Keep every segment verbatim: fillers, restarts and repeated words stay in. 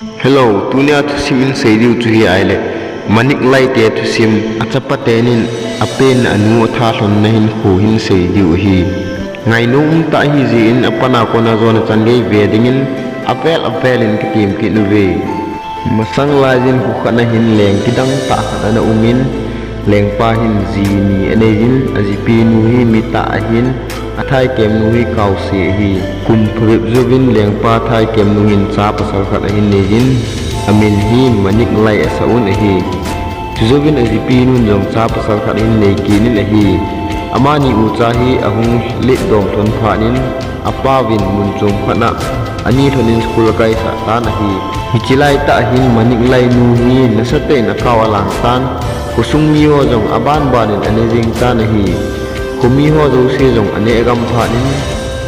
Hello, tunia thusim in sei diu chu hi ahile, Manik Lai te thusim, achapa tenin apen anu atha lhonna hinkho hin sei diu ahi. Ngainom tah ahi jeh in apan a kona jona chan gei ve dingin avel avel in kitem kit uve. Masang laiyin kho khat na hin leng kidang tah khat ana umin, lengpa hin ji ni aneiyin, ajipinu hi mitah ahin, athaikemnu hi kaose ahi. Kum phabep jouvin lengpa thaikemnu hin cha pasal khat ahin neiyin, amin hi Manik Lai asah un ahi. Chujouvin ajipinun jong cha pasal khat ahin nei kit in ahi. Amani ucha hi ahung let dom lhon phat in, apauvin mun chom khat a ani lhonin school akaisah tan ahi. Hiche laitah hin Manik Lai nu hi nasatah in akao alang tan, khosung miho jong abanban in ane jeng tan ahi. Khomiho jouse jong ane gam phat in,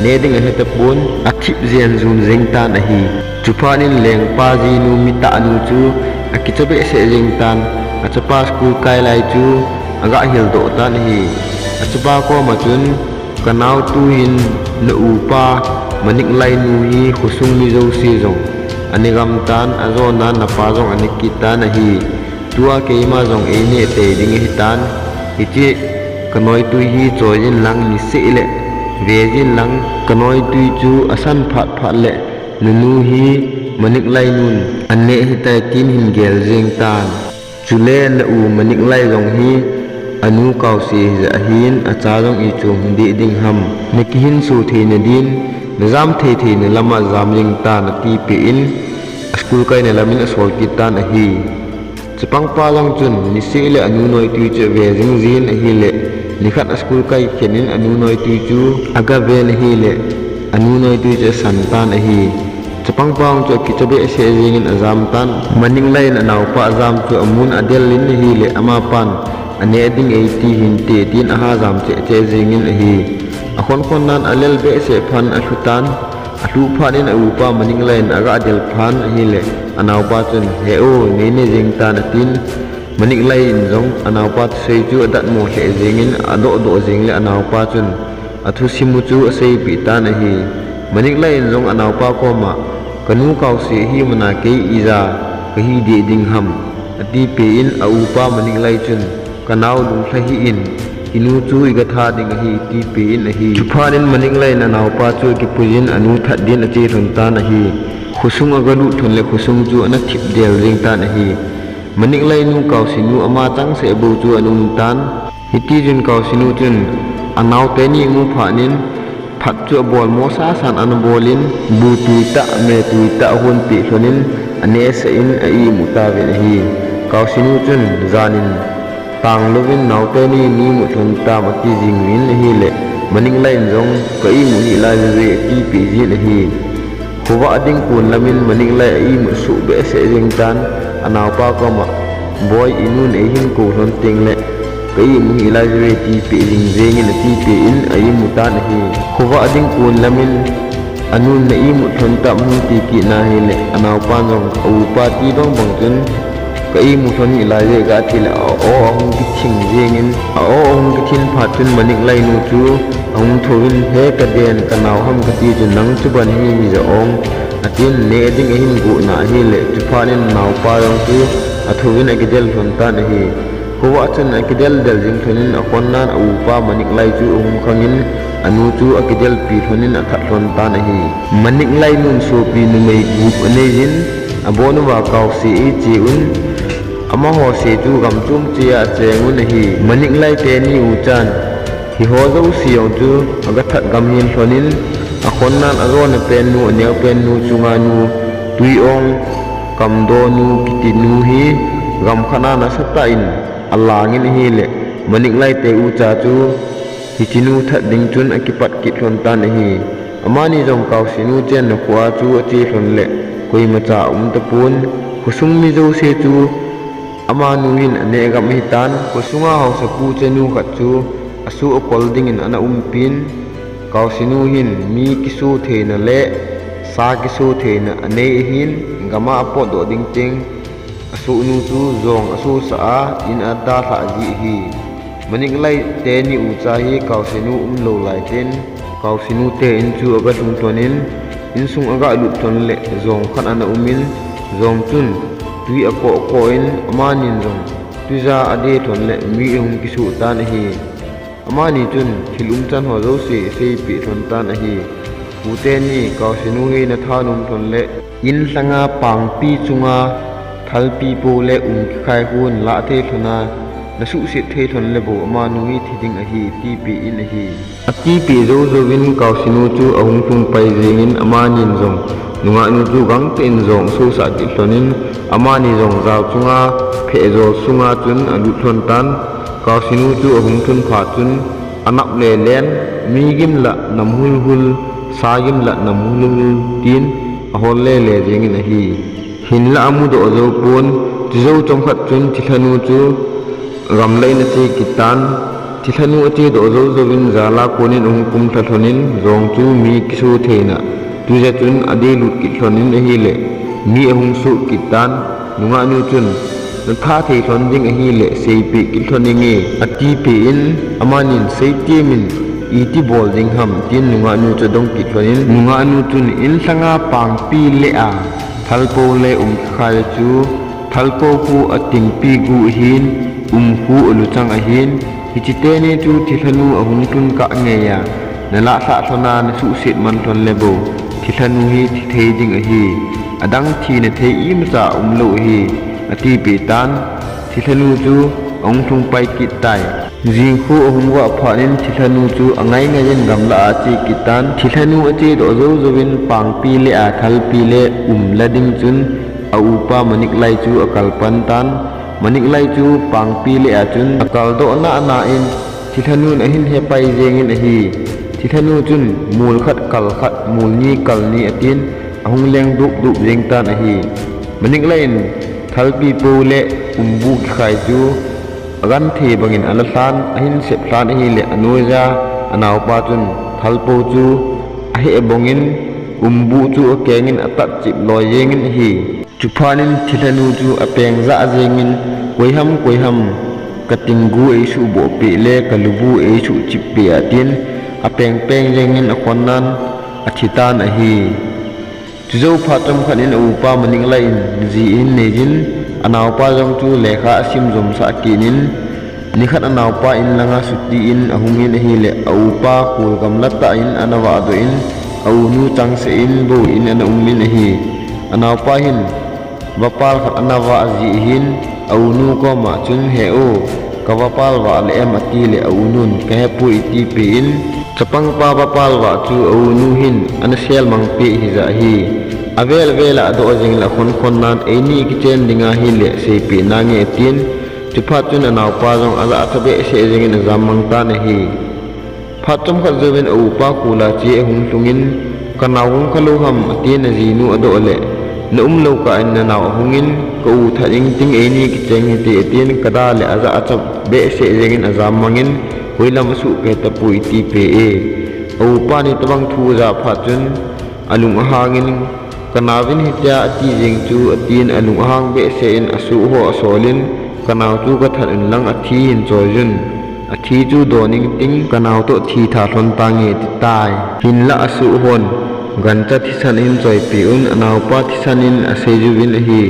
ne ding ahetapon, athip jen jun jeng tan ahi. Chuphat in lengpa jinu mitah nu chu akicha behseh jeng tan, achapa school kai lai chu aga hildoh tan ahi. Achapa koma chun, kanao tuhin na upa Manik Lai nu hi khosung mi jouse jong ane gam tan, ajonan napa jong ane kit tan ahi. Tua keima jong eineh tei ding ahitan. Hiche kanoitui hi choijin lang niseh le vejin lang, kanoitui chu asan phat phat le nunu hi Manik Lai nun aneh ahitai tin hin gel jeng tan. Chule na u Manik Lai jong hi anu kaose hijeh ahin, acha jong ichu hung dih ding ham. Nakihinso theina din, najam thei theina lama jam jeng tan atipeh in, aschool kaina lamin asol kit tan ahi. Chapangpa jong chun niseh le anu noitui chu ave jing jin ahile, nikhat aschool kai khen in anu noitui chu agaven ahile, anu noitui chu asan tan ahi. Chapangpa jong chu akicha behseh jengin ajam tan. Manik Lai in anaopa ajam chu amun adel in ahile, amapan aneh ding eiti hinte tin aha jam cheh cheh jengin ahi. Akhon khon nan alel behseh phan alhu tan. Alhu phat in aupa Manik Lai in aga del phan ahile, anaopa chun, he o, nei ne jeng tan atin. Manik Lai in jong anaopa thusei chu adatmo lheh jengin adoh doh jeng le anaopa chun athusim u chu aseipeh tan ahi. Manik Lai in jong anaopa koma, kanu kaose ahi mana kei ija kahi deh ding ham, atipeh in aupa Manik Lai chun, kanao lunglha hih in, kinu chu iga tha ding ahi, tipeh in ahi. Chuphat in Manik Lai in anaopa chu akipuiyin anu that din ache lhon tan ahi. Khosung aga lut lhon le khosung chu ana thip del jeng tan ahi. Manik Lai nu kaosenu ama changseh bou chu ana um tan. Hitichun kaosenu chun anaote ni amu phat in phat chu abol mo sasan ana bol in, bu tui tah, me tui tah ahonpeh lhon in, anehsah in a-imu tauvin ahi. Kaosenu chun jan in tang louvin naote ni, ni imut lhon tam ati jing uvin ahile, Manik Lai in jong ka imut hih lai jouve atipeh jin ahi. Khovah ding kon lamin Manik Lai a-imut soh behseh jeng tan, anaopa koma, boi, inun eihin kou lhon tengle ka imu hih lai jouve tipeh jing jengin atipeh in a-imu tan ahi. Khovah ding kon lamin anun na imut lhon tam hung ti kit na ahile, anaopan jong aupa ti bang bang chun ka imu lhon hih lai jouve ati le a-o ahung kithing jengin, a-o ahung kithing phat chun Manik Lai nu chu ahung thouvin, he kaden, kanao ham kati chun, nang chuban hi hija ong, atin, neh ding ahin gona ahile, chuphat in naopa jong chu athouvin akidel lhon tan ahi. Khovah chun akidel del jing lhon in akhon nan aupa Manik Lai chu ahung khangin anu chu akidelpi lhon in athat lhon tan ahi. Manik Lai nun sopi numei gup aneiyin, abon uva kaose eiche un, amaho se chu gam chom cheh a acheng un ahi. Manik Lai teni uchan hiho jouse jong chu aga that gam hin lhon in, akhon nan ajona pennu, aneo pennu chunga nu, Tui-ong Kamdonu kitinu hi gam khat a nasatah in alangin ahile, Manik Lai te ucha chu hichenu that ding chun akipat kit lhon tan ahi. Amani jong kaosenu chenna khoa chu ache lhon le koimacha aum tapon, khosung mi jouse chu amanu hin aneh gam ahitan. Khosunga haosapu chenu khat chu asoh akol dingin ana umpin, kaosenu hin mi kiso theina le sa kiso theina anei ahin, gam a apotdoh ding teng asohnu chu jong asosah a in adalhah ji ahi. Manik Lai teni ucha hi kaosenu umlou laitah in, kaosenu te in chu aga lhung lhon in, insung aga lut lhon le jong khat ana umin, Jong chun tui akoh koh in amanin jong tuija adei lhon le mi ahung kisuh tan ahi. Amani chun thil umchan ho jouse seipeh lhon tan ahi. Pu teni, Kaosinu hi nathanom lhon le inlhanga pangpi chunga thalpi po le um kikhai hon lah thei lhona nasuhset thei lhon le bou amanu hi thi ding ahi, tipeh in ahi. Atipeh jou jouvin Kaosinu chu ahung lhung pai jengin amanin jong nungahnu chu gangtah in jong asosah kit lhonin amani jong jal chunga phehjol sunga chun alut lhon tan. Kaosinu chu ahung lhun phat chun anap lelen, mi gimlah nam hulhul, sa gimlah nam hulhul tin ahol lele jengin ahi. Hinlah amudoh jou pon, chujou chomkhat chun thilhanu chu gamlah in ache kit tan. Thilhanu achedoh jou jouvin jala konin ahung kumlha lhonin jong chu mi kiso theina tuija chun adeilut kit lhonin ahile mi ahung soh kit tan. Nungahnu chun, natha thei lhon ding ahile seipeh kit lhon inge, atipeh in, amanin seitemin, iti bol ding ham tin nungahnu chu adong kit lhonin, nungahnu chun inlhanga pangpi le a thalpo le um kikhai chu, thalpo khu atingpi gu ahin, um khu aluchang ahin, hiche teni chu thilhanu ahung lhun kah ngeiya nalahsah lhona nasuhset man lhon le bou thilhanu hi thi thei ding ahi, adang thina thei imacha aumlou ahi, atipeh tan. Thilhanu chu ahung lhung pai kit tai. Jingkho ahung vah phatnin thilhanu chu angai ngaiyin gamlah a ache kit tan. Thilhanu achedoh jou jouvin pangpi le a thalpi le um la ding chun aupa Maniklai chu akalpan tan. Maniklai chu pangpi le a chun akaldoh nana in thilhanun ahin hepai jengin ahi. Thilhanu chun mol khat kal khat, mol ni kal ni atin ahung leng dup dup jeng tan ahi. Maniklai in thalpi po le umbu kikhai chu agenthei bangin ala lhan, ahin sep lhan ahile anoija anaopa chun thalpo chu aheh bongin umbu chu akengin atat chip loi jengin ahi. Chuphatnin thilhanu chu apeng jah jengin, koiham, koiham, katinggu eisuhboh peh le kalubu eisuh chip peh atin, apeng peng jengin akhonnan athitan ahi. Chujou phat chomkhat in aupa Maniklai in ji ahin neijin, anaopa jong chu lekha asim jomsah kit in, nikhat anaopa in langa chuti in ahungin ahile, aupa khol gamla tah in ana vahdoh in, aunu changseh in bou in ana umin ahi. Anaopa hin vapal khat ana vah ji ahin, aunu koma chun, he u, kavapal vah le em atile, aunun, kahepoi tipeh in, chapangpa vapal vah chu aunu hin ana selmang peh hijeh ahi. Avel vel a adoh jeng le akhon khonnan, eini kichen dinga hile seipeh nange atin, chuphat chun anaopa jong ajah achap behseh jengin ajammang tan ahi. Phat chomkhat jouvin aupa khola che ahung lhungin, kanao hung khalou ham atin ajinu adoh le, na umlou kah in nanao ahungin, ka u that ingting eini kicheng hite atin, kada le ajah achap behseh jengin ajammangin, hoilam asuh kahe tapoi tipeh e. Aupa in hitobang thu ajah phat chun alung ahangin, kanaovin hitia ati jeng chu atin alung ahang behseh in asoh ho asolin, kanao chu kathat unlang athi hin choiyun, athi chu don ingting kanao toh thi tha lhon tange atitai. Hinlah asoh hon gancha thisan ahin choipeh un, anaopa thisan in aseiyuvin ahi.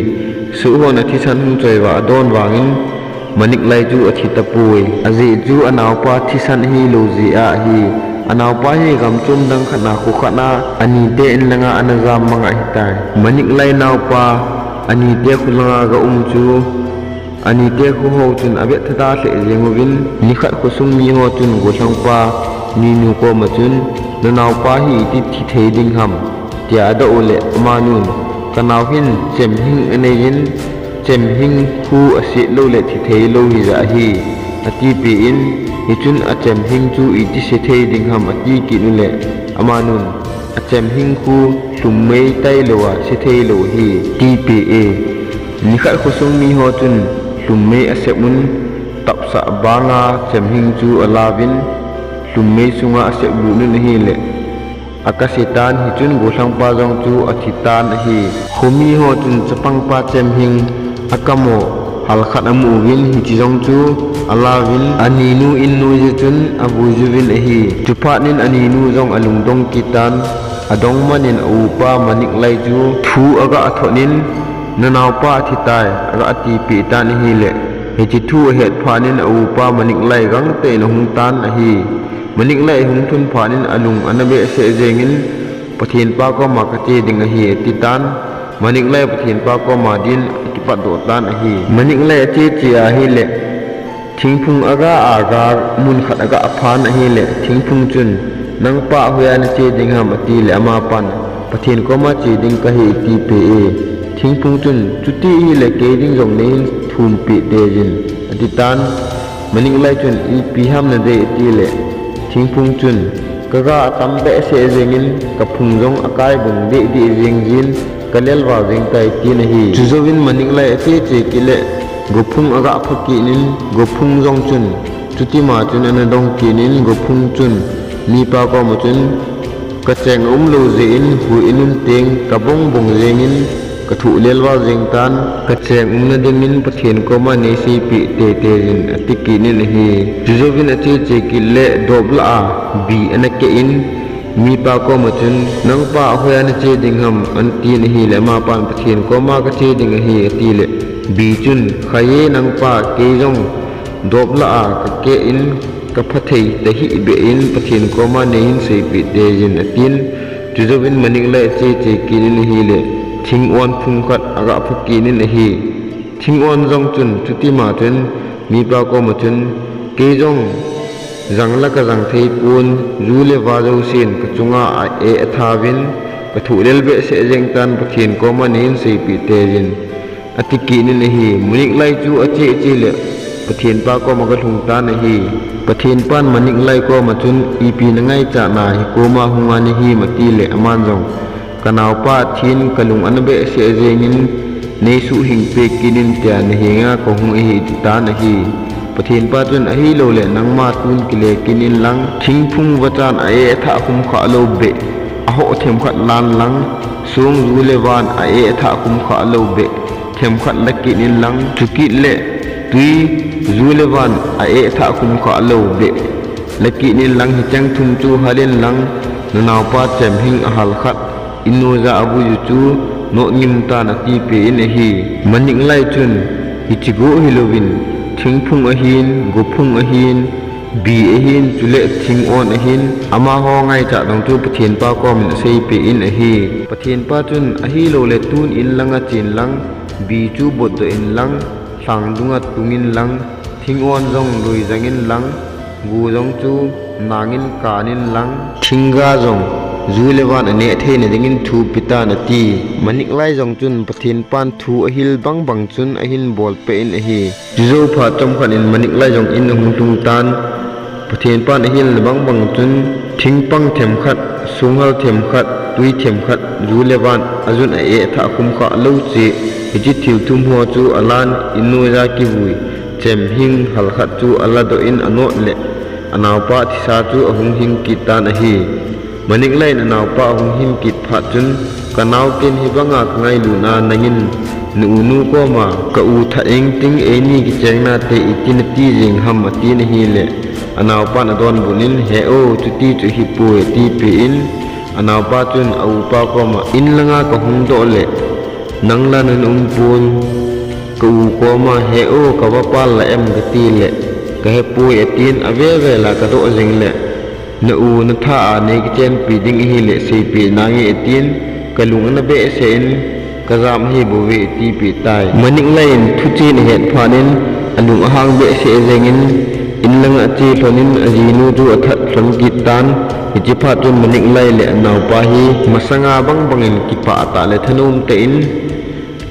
Soh hon athisan hung choi vah adon vangin, Maniklai chu athi tapoi. Ajeh chu anaopa thisan ahilou jeh a ahi. Anaopa hi gamchom dang khat a kho khat a anite in langa ana jammang ahitai. Maniklai naopa anite kho langa ga um chu anite kho ho chun avet thada lheh jeng uvin, nikhat khosung miho chun gollhangpa ninu koma chun, nanaopa hi iti thi thei ding ham, tia adoh u le amanun, kanao hin chemhing aneiyin, chemhing khu aset lou le thi thei lou hijeh ahi, atipeh in, hichun achemhing chu iti se thei ding ham ati kit u le, amanun, achemhing khu lhummei tailou a se thei lou ahi, tipeh e. Nikhat khosung miho chun lhummei asep un, tapsah banga chemhing chu alauvin, lhummei sunga asep lut un ahile, akase tan, hichun gollhangpa jong chu athi tan ahi. Khomiho chun chapangpa chemhing akamo hal khat amu uvin, hiche jong chu alauvin, aninu in noija chun avuijuvin ahi. Chuphatnin aninu jong alungdong kit tan, adong manin aupa Maniklai chu thu aga thotnin, Nanaopa athitai, aga tipeh tan ahile, hiche thu ahet phat in aupa Maniklai gangtah in ahung tan ahi. Maniklai ahung lhun phat in alung ana behseh jengin, Pathenpa koma kache ding ahi atitan, Maniklai Pathenpa koma din akipatdoh tan ahi. Maniklai acheche ahile, thingphung aga aga mun khat aga phan ahile, thingphung chun, nangpa hoiya nache ding ham atile, amapan, Pathen koma che ding kahi atipeh e. Thingphung chun, chuti ahile kei ding jong neihin thumpeh teijin, atitan, Maniklai chun, ipi ham nadei atile, thingphung chun, kaga atam behseh jengin, kaphung jong akaibung dehdeh jeng jin, kalelval jeng tai tin ahi. Chujouvin Maniklai acheche kit le, gophung aga pha kit in, gophung jong chun, chutima chun ana dong kit in, gophung chun, mipa koma chun, kacheng aumlou jeh in, hu in un teng, kabongbong jengin, kathoh lelval jeng tan, kacheng umna dingin Pathen koma neiseipeh teitei jin, ati kit in ahi. Chujouvin acheche kit le dop lah a, bi ana keh in, mipa koma chun, nangpa hoiya nache ding ham, ati in ahile, amapan Pathen koma kache ding ahi, atile, bi chun, khai e nangpa, kei jong dop lah a kakeh in, kaphathei tahih beh in, Pathen koma neihin seipeh teijin, atin, chujouvin Maniklai acheche kit in ahile, thing-on phung khat aga pha kit in ahi. Thing-on jong chun, chutima chun, mipa koma chun, kei jong, jang la kajang theipon, ju le va jousen kachunga a-eh athauvin, kathoh lel behseh jeng tan, Pathen koma neihin seipeh teijin, ati kit in ahi. Maniklai chu acheche le, Pathenpa koma agalhung tan ahi. Pathenpan Maniklai koma chun, ipi nangaichat na hikoma hunga nahim atile, aman jong, kanaopa athin kalung ana behseh jengin, neisuhhing peh kit in tia nahenga kahung ahi atitan ahi. Pathenpa chun, ahiloule nangma tun kile kit in lang, thingphung vachan a-eh athah khum khah lou beh, ahoh themkhat lan lang, song ju le van a-eh athah khum khah lou beh, themkhat la kit in lang, chukit le twi ju le van a-eh athah khum khah lou beh, la kit in lang, hicheng thum chu hal in lang, nanaopa chemhing ahal khat, innoija avui u chu, notngim tan atipeh in ahi. Maniklai chun, hiche go hilouvin, thingphung ahin, gophung ahin, bi ahin, chule thing-on ahin, amaho ngaichat dong chu Pathenpa komin aseipeh in ahi. Pathenpa chun, ahiloule tun in langa chen lang, bi chu botdoh in lang, lhang dunga tung in lang, thing-on jong lui jang in lang, go jong chu nangin kan in lang, thingga jong ju le van aneh theina dingin thu petan ati. Maniklai jong chun Pathenpan thu ahil bangbang chun ahin bolpeh in ahi. Chujou phat chomkhat in Maniklai jong in ahung lhung tan, Pathenpan ahilna bangbang chun, thingpang themkhat, songhal themkhat, twi themkhat, ju le van, ajun a-eh athah khum khah lou cheh, hiche thil thum ho chu alan, innoija kivui, chemhing hal khat chu aladoh in anot le, anaopa thisa chu ahung hing kit tan ahi. Maniklai in anaopa ahung hing kit phat chun, kanao, ken hibanga kangailutna nangin, na unu koma, ka u thah ingting eini kichengna te iti nati jeng ham atin ahile, anaopan adonbut in, he o, chuti chu hipoi atipeh in, anaopa chun aupa koma, in langa kahung doh le, nang la nana umpon, ka u koma, he o, kavapal la em katile, kahepoi atin, avevela kadoh jeng le, na u nathah a neikichenpi ding ahile seipeh nange atin, kalung ana behseh in, kajam ahibouve atipeh tai. Maniklai in thuchen ahet phat in, alung ahang behseh jengin, in langa ache lhonin, ajinu chu athat lhon kit tan, hiche phat chun Maniklai le anaopa hi, masanga bangbangin kipah tah le thanom tah in,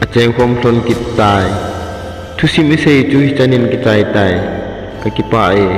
achengkhom lhon kit tai. Thusim isei chu hichanin kichai tai. Kakipah e.